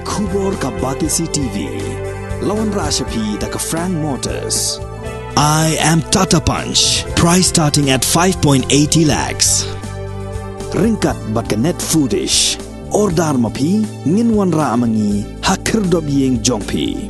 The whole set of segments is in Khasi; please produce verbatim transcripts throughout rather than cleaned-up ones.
Khubor ka Batesi T V. La wanrah sha phi da ka Frank Motors. I am Tata Punch. Price starting at five point eighty lakhs. Ryngkat bad ka Net Foodish. Order ma phi, ngin wanrah ma ngi ha khyrdop ïing jong phi.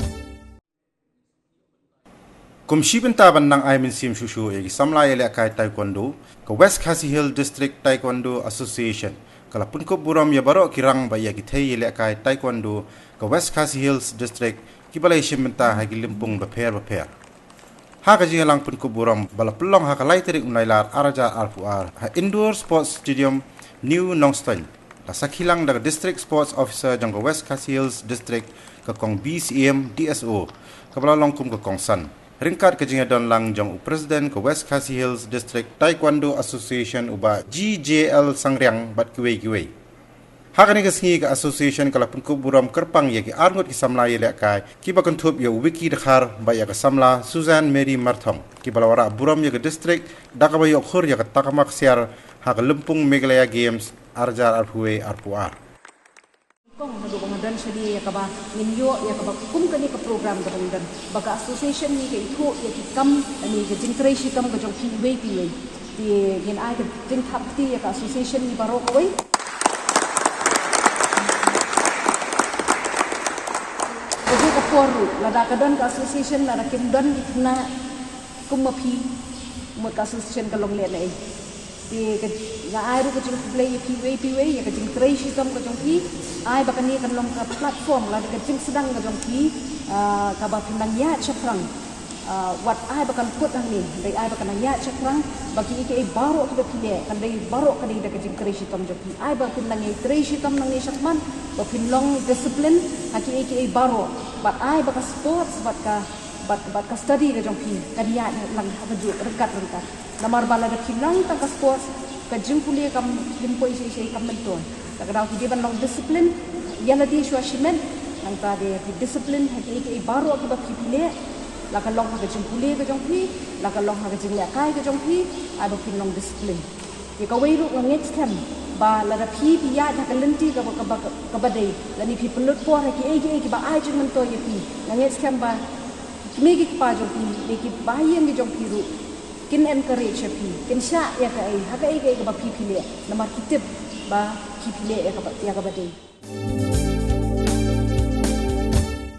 Kum shi bynta ban nang ai mynsiem shuh shuh ïa ki samla ïalehkai taekwondo, ka West Khasi Hills District Taekwondo Association ka la pynkup burom ïa baroh ki rang bad ïa ki thei ïalehkai taekwondo ka West Khasi Hills District kiba la ïashim bynta ha ki lympung bapher bapher. Ha ka jingïalang pynkup burom ba la pynlong ha ka lai tarik u Nailar ar hajar arphew ar ha Indoor Sports Stadium, New Nongstoiñ, la sakhi lang da ka District Sports Officer jong ka West Khasi Hills District, ka Kong B C M D S O, kaba la long kum ka kongsan, ryngkat ka jingïadon lang jong u President ka West Khasi Hills District Taekwondo Association, u Bah G J L Sangriang, bad kiwei kiwei. Ha kane ka sngi ka association ka la pynkup burom kyrpang ïa ki arngut ki samla ïalehkai kiba kynthup ïa u Vicky Dkhar bad ïa ka samla Susan Mary Marthong, kiba la wanrah burom ïa ka district da kaba ïoh khur ïa ka takma ksiar ha ka lympung Meghalaya Games ar hajar arphew wei arphew ar. Kong, naduh ba nga don shane, ïa kaba ngin ïoh ïa kaba kum kane ka program kaba ngin don, ba ka association ngi ka ithuh ïa ki kam, ani, ka jingtrei shitom ka jong phi iwei pa iwei. Te ngin ai ka jingthap kti ïa ka association ngi baroh kawei. Ka jong ka por ruh, lada ka don ka association, lada kim don ki khynnah kum ma phi, mut ka association ka long leh na ei. Te ka, nga ai ruh ka jingkhublei ïa phi iwei pa iwei ïa ka jingtrei shitom ka jong phi. Ai ba kane kan long ka platform, lane ka jingsdang ka jong phi, ah, kaba phin nang ïaid shaphrang. Ah, wat ai ba kan kut hangne, dei ai ba kan nang ïaid shaphrang, ba kiei kiei baroh kiba phi leh kan dei baroh ka dei da ka jingtrei shitom jong phi. Ai ba phin nang ïatrei shitom nangne shakhmat, ba phin long discipline ha kiei kiei baroh. Bad ai ba ka sports bad ka, bad, bad ka study ka jong phi kan ïaid lang ha kajuh ryngkat ryngkat. Namar ba lada phi nang tang ka sports, ka jingpule kam, jingpule shai shai kam myntoi. Lada ka daw phi dei ban long discipline ïa lade shuwa shimet, nangta dei phi discipline ha kiei kiei baroh kiba phi pule, la ka long ha ka jingpule ka jong phi, la ka long ha ka jinglehkai ka jong phi, ai ba phin long discipline. Ïa kawei ruh nga ngeit skhem ba lada phi phi ïaid ha ka lynti kaba, kaba, kaba dei, lane phi pynlut por ha kiei kiei kiba ai jingmyntoi ïa phi, nga ngeit skhem ba ki kmie ki kpa jong phi, ne ki bahaïing ki jong phi ruh kin encourage ïa phi, kin shah ïa kaei ha kaei kaei kaba phi phi leh, namar ki tip ba phi phi leh ïa kaba, ïa kaba dei.